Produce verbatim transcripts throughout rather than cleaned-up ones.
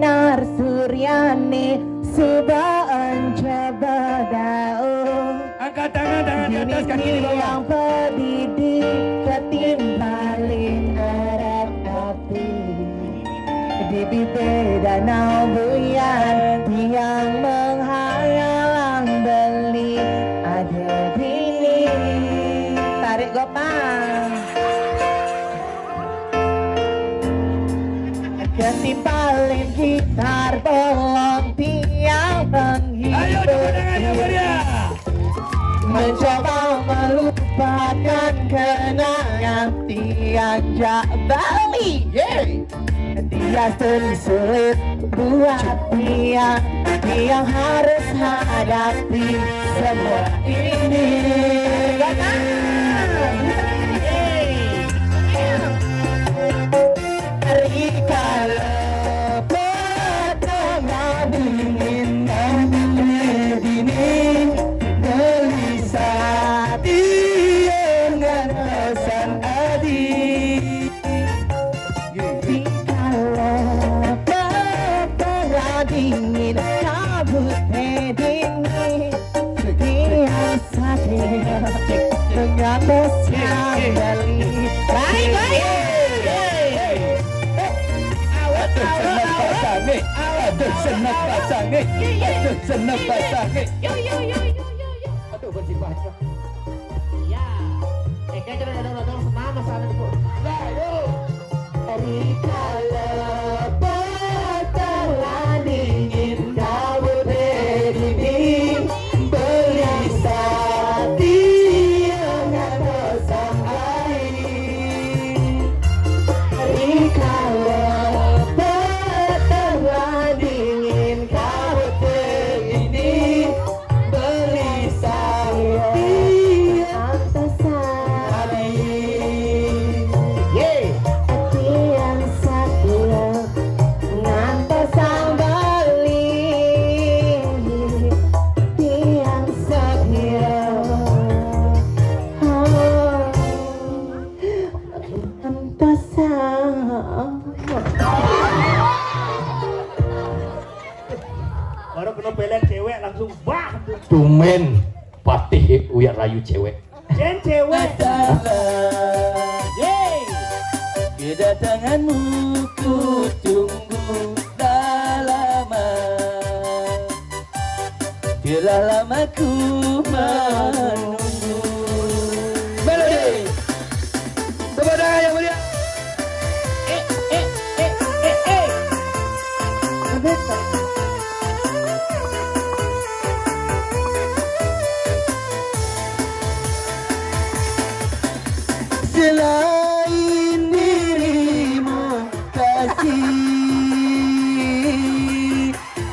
Nar suryane suba ence bedao. Angkat tangan, tangan ke atas, kaki di bawah. Yang pedidi ketimbalin arep api. Di bibir danau Buyan tiang menghalang beli ada bini. Tarik gopang. Ketimpalin gitar bolong tiang menghibur. Ayo, tepuk tangan yang meriah. Mencoba melupakan kenangan tiang jak Bali. Yeay. Dia seni sulit buat tiang, tiang harus hadapi semua ini. Yeay. Rikala petengah dingin nang dini gelisah tiang ngantosan adi. Rikala petengah dingin kabut dingin tiang sadar dengan mesra beli. Baik, baik. Aduh, seneng pasang nih. Aduh, seneng pasang nih. Aduh, seneng pasang nih. Yo, yo, yo, yo, yo, yo. Aduh, bersih banget. Ya. Eh, kayak ada, ada, ada senama sana tuh. Nah, yuk. Rikala petengah dingin kabut dingin beli sati ngantosan adi. Rikala petengah dingin kabut dingin beli sati ngantosan adi. Yeay. Tiang satia ngantosan beli. Tiang satia. Oh. Ngantosan. Baru kena pelet cewek langsung bah. Tumen Patih Uyak Rayu cewek. Jen cewek. Yeay. Kedatanganmu ku tunggu dah lama. Telah lama ku menunggu. Melody. Tepuk tangan yang meriah. Eh, eh, eh, eh, eh. Selain dirimu kasih,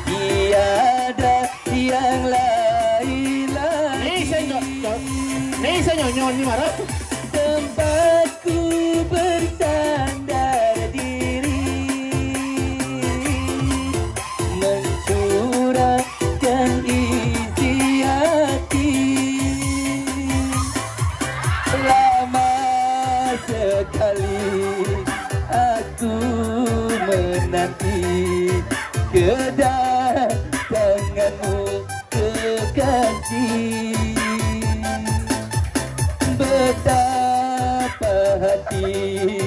tiada yang lain lagi. Ni saya nyo-, ni saya nyonyo ni marah. Tempatku bersandar diri, mencurahkan isi hati. Lama sekali aku menanti kedatanganmu, kekasih. Betapa hati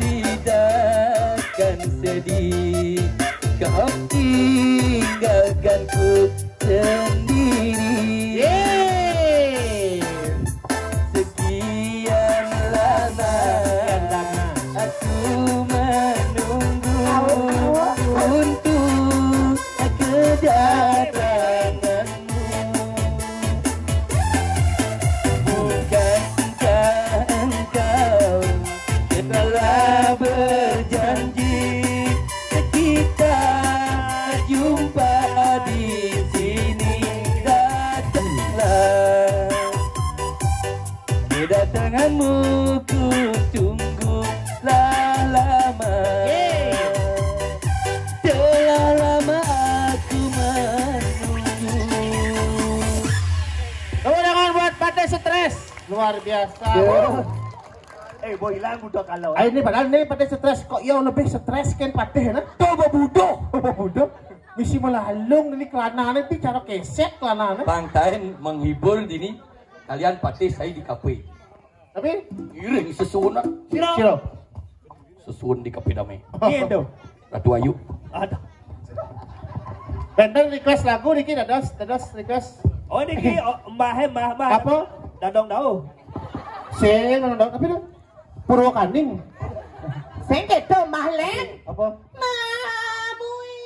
tidak akan sedih kau tinggalkanku sendiri. Yeay. Sekian lama aku menunggu untuk kedatanganmu. Bukankah engkau telah berjanji kita jumpa di sini? Datanglah. Kedatanganmu ku tunggu lah lama. Yeay. Telah lama aku menunggu. Tepuk tangan buat Patih Stres. Luar biasa. Ya. Wuh. Eh, Boy, ilang budak kalau. Ayo, ini padahal ini pada stres, kok ya lebih stres kan patih, nah. Tuh, bodoh. Bodoh. Misi malah halung ini, kelanane pi cara keset kelanane. Bang Tain menghibur dini, kalian patih saya di kafe. Tapi iring sesuunan. Sira. Sira. Sesuun di kafe dame. Iya tuh. Ratu Ayu. Ada. Benten request lagu niki, dados, dados request. Oh, niki, oh, mbah, mbah, mbah. Apa? Dadong dau. Sing dadong, tapi tuh Purwakaning. Sing gitu, Mbah Len. Apa? Mabui.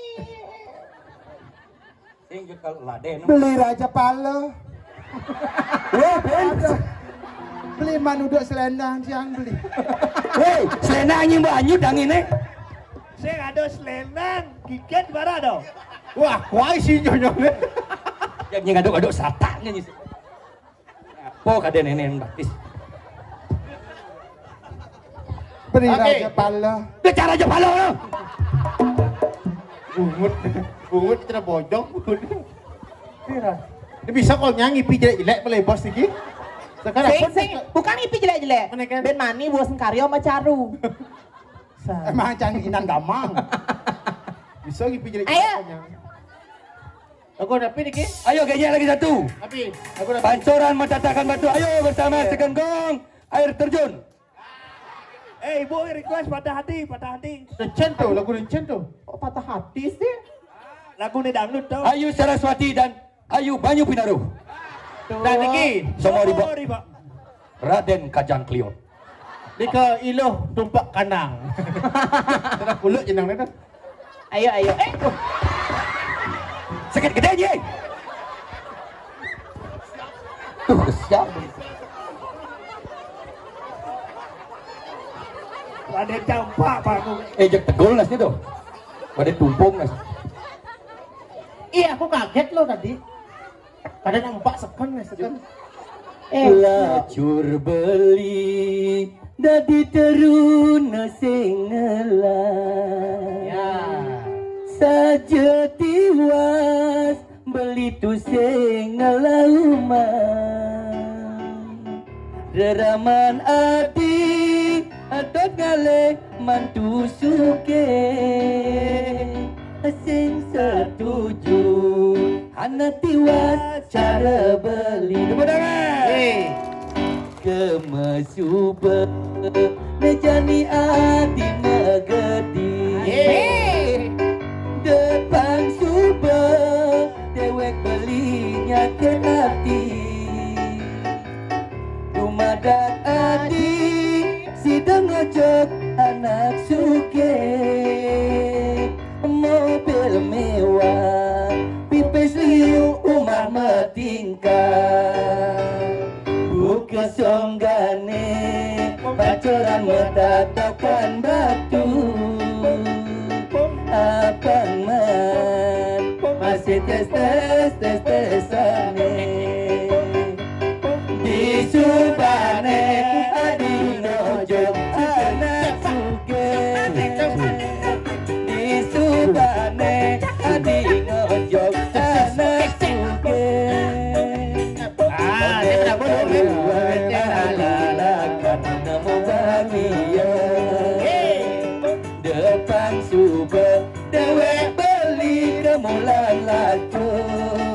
Sing juga laden. Beli Raja Pala. Wah, beli manuduk selendang siang beli. Hei, selendang anjing banyu dang ini. Sing ada selendang, giget bara dong. Wah, kuai si nyonyone. Yang ngaduk-aduk sataknya sih. Apa kada nenek batis? Beri Oke. Raja Pala. Dia cara aja pala orang. Bungut, bungut kita bojong. Bungut. Iya. Ini bisa kok nyanyi pi jelek-jelek boleh bos iki. Sekarang Sing, pun sing, bukan ipi jelek-jelek. Mana kan? Ben mani bosen karyo sama caru. Sa- Emang cang inan gamang. Bisa ipi jelek-jelek Ayo. Nyanyi. Lagu ada apa niki? Ayo, gejek lagi satu. Tapi lagu ada apa? Pancoran mendatangkan batu. Ayo bersama Iya. Second Gong. Air terjun. Eh, ibu request patah hati, patah hati. Rencen tuh, lagu Rencen tuh. Kok patah hati sih? Lagu nih dangdut tuh. Ayu Saraswati dan Ayu Banyu Pinaruh. Tuh. Dan niki. Semua riba. Semua riba. Raden Kajang Klion. Nika iluh tumpak kanang. Sudah kulit jenang itu. Ayo, ayo. Eh. Sakit gede aja. Tuh, kesian. Ada campak, Pak. Eh, jak tegol nas itu. Pada tumpung nas. Iya, aku kaget loh tadi. Kadang empat second nih, second. Eh, lacur beli dadi teruna sing ngelah. Ya. Saja tiwas beli tu sing ngelah umah. Reraman adi adat ngalih mantu sugih. Sing setuju ana tiwas cara beli. Tepuk tangan. Hey. Kemesuba nejani ati megedi. Hey. Depang suba dewek beli nyakit ati. Dumadak adi sida ngojok anak sugih. Mobil mewah, pipis liu, umah metingkah. Buka songgane, pacoran metatakan batu. Abang man, masih tes tes tes tesane. Di subane adi ngojok anak sugih. Di subane adi ngojok anak sugih. Ah, ini berapa dulu, Beb? Lalakan nemu bahagia. Depan suba dewek beli kemulan lacur.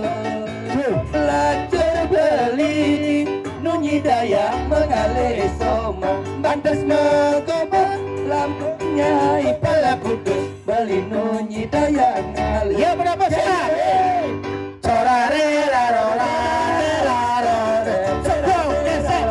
Lacur beli nunyi dayang mengalih soma. Bantes megoba lampunya ipala kudus. Beli nunyi dayang ngalih. Ya, berapa sih? Sorare raro rare raro re. Sego gesek.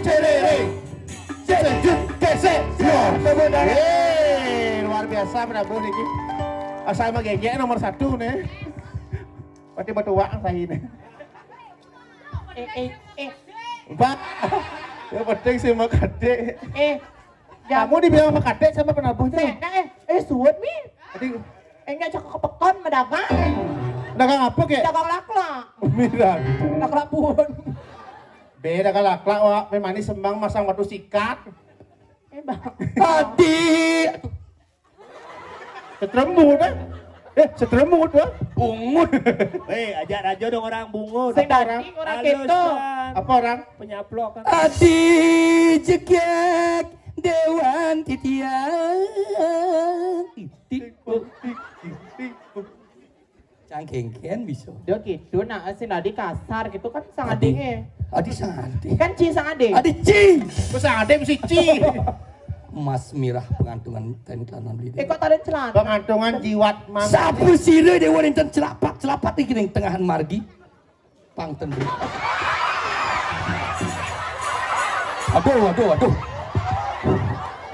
Cerere. Sejut gesek. Yo, tepuk tangan. Yeay, luar biasa, Prabu niki. Asal magegek nomor satu nih. Pati batuak saya ini. Eh, eh, eh. Pak, yang penting sih mau gede. Eh, Kamu dibilang sama kadek sama penabuhnya. Saya, eh, eh, suut mi. Tadi enggak cakap kepekan mendagang. Dagang apa kek? Dagang laklak. Mirang. Laklak pun. Beda kan laklak, wak. Memang ini sembang masang batu sikat. Eh, bang. Tadi. Setrembut, eh. Eh, setrembut, eh. Bungut. Hei, ajak raja dong orang bungut. Sing daging orang keto. Apa orang? Penyaplok kan. Adi jegek dewan titian. Tik, tik, tik, tik, tik. Cangkengken bisa. Dia gitu, nah, si Nadi kasar gitu kan sangat dingin. Adi sangat. Kan Ci sangat dingin. Adi Ci. Terus sangat dingin si Ci. Mas mirah pengantungan ten celana beli. Eh, kok tarik celana? Pengantungan jiwat mas. Sapu sire dewa enten celapak, celapak di gini tengahan margi. Pang ten beli. Aduh, aduh, aduh.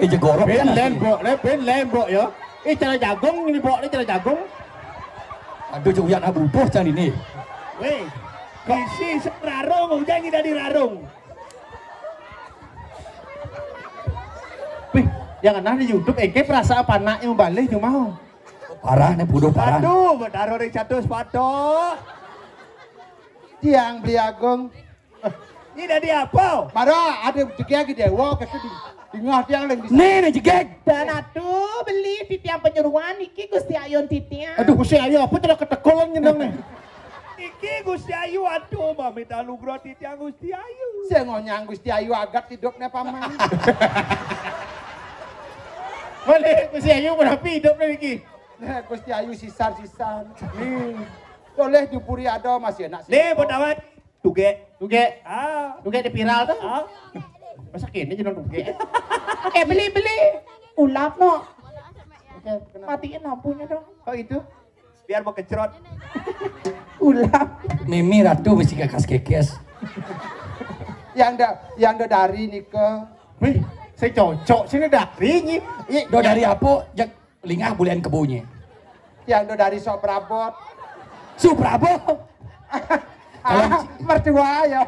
Eh, jegorok. Ben lembok, le, ben lembok ya. Eh, cara jagung ini, bok, ini cara jagung. Aduh, cuk, uyan abu boh can ini. Weh, bisi serarung, ujan tidak dirarung. Wih, yang aneh di YouTube, eh, kayak perasaan apa anak yang balik cuma. Parah nih, bodoh parah. Aduh, bertaruh di satu sepatu. Tiang beli agung. Ini dari apa? Mara ada rezeki lagi dewa, kata di, di ngah tiang lagi. Nih, nih, jegek. Dan aduh, beli titiang penyuruan, iki Gusti Ayun titiang. Aduh, Gusti Ayu, apa terus ketekolan nyenang nih? Iki Gusti Ayu, aduh, mami talu gro titiang Gusti Ayu. Saya ngonyang Gusti Ayu agat hidupnya paman. Balik, Gusti Ayu berapa hidupnya iki? Nah, Gusti Ayu sisar-sisar. Nih. Boleh dipuri ada masih enak sih. Nih, pertama. Tuge. Tuge. Ah. Tuge di viral tuh. Ah. Masa kini jeneng tuge? Eh, beli, beli. Ulap no. Oke, kenapa? Matiin lampunya dong. Kok itu? Biar mau kecrot. Ulap. Mimi ratu mesti kekas-kekes. Yang da, yang da dari nika. Wih, saya cocok sini dari nyi. Do dari apa? Jak lingah bulan kebunnya. Yang do dari sok prabot. Su prabot. Kalau mertua ya.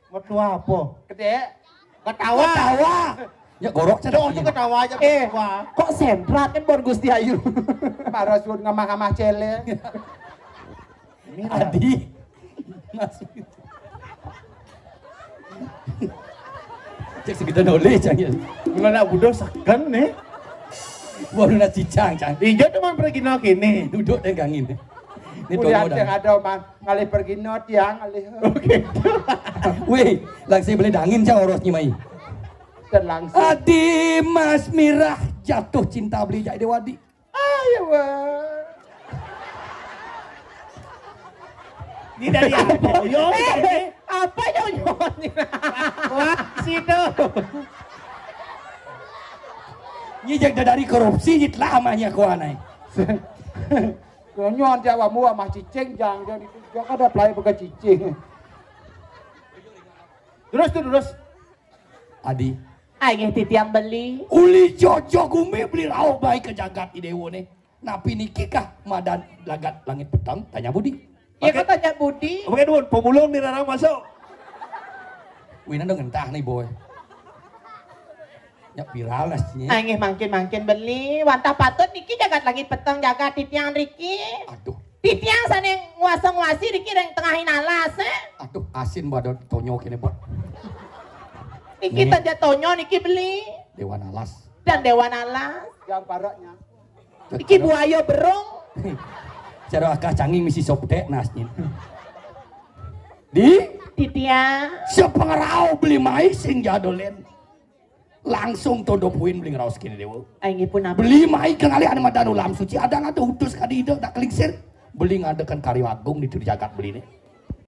Mertua apa? Gede. Ketawa. Ketawa. Ya gorok cedok itu ketawa aja. Eh, kok sentrat kan Bor Gusti Ayu. Marasud ngamah-ngamah cele. Adi. Mas. Cek segitu nolih cang ya. Gimana budo segen nih? Baru nasi cang cang. Iya teman pergi nol kini. Duduk deh gangin. Ini kuliah yang ada man ngalih pergi not yang ngalih. Oke. Wih, langsung boleh dangin cang oros nyimai. Dan langsung. Adi Mas Mirah jatuh cinta beli jai dewadi. Ayo, wah. Ini dari apa? Yo, eh, apa yang nyonyi? Wah, situ. Ini jadi dari korupsi, jadi lamanya kuanai. Konyon dia wamu sama cicing, jangan dia itu. Dia kan ada pelai bukan cicing. Terus tuh, terus. Adi. Ayo titiang beli. Uli jojo gumi beli rauh baik ke jagat idewo nih. Napi niki kah madan lagat langit petang? Tanya Budi. Iya, kok tanya Budi? Oke, dun, pemulung nih orang masuk. Wina dong entah nih, boy. Nyak viral lah sih. Ayo mangkin-mangkin beli. Wantah patut niki jagat langit petang jagat titiang Riki. Aduh. Titiang sana yang nguasa-nguasi Riki yang tengahin alas, eh? Aduh, asin badan tonyo kene, Bot. Niki tanda tonyo niki beli. Dewan alas. Dan dewan alas. Yang paraknya. Iki buaya berung. Cara akah canging misi soptek nasnyin. Di? Titiang. Siapa ngerau beli mai sing jadolen. Langsung tondo puin beli ngeraos kini dewa. Ayo pun apa? Beli mai kengali ane madan ulam suci ada nggak tuh utus kadi ide tak kelingsir. Beli ngadakan karya agung di jagat beli nih.